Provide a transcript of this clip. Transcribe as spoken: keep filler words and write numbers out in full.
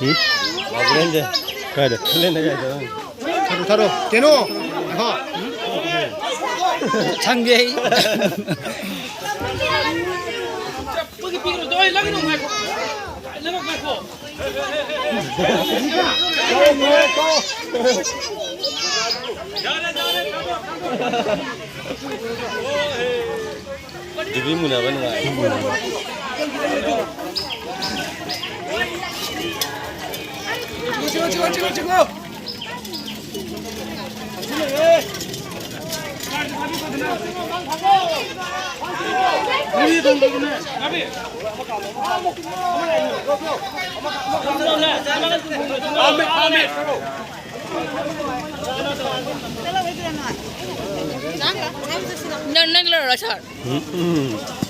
ꯎꯝ? ꯂꯥꯎꯕ ꯂꯦꯟꯗꯦ꯫ ꯀꯥꯏꯗ? ꯂꯦꯟꯗꯦ ꯀꯥꯏꯗ? ꯊꯥꯔꯣ, ꯊꯥꯔꯣ꯫ ꯀꯩꯅꯣ? ꯉꯥꯏꯈꯣ꯫ ꯁꯪꯗꯦ ꯑꯩ꯫ ꯗꯤꯒ꯭ꯔꯤ ꯃꯨꯟꯅꯕ ꯅꯨꯡꯉꯥꯏ꯫ ꯅꯪ, ꯅꯪ ꯂꯧꯔꯣ, ꯁꯥꯔ꯫ ꯎꯝ, ꯎꯝ꯫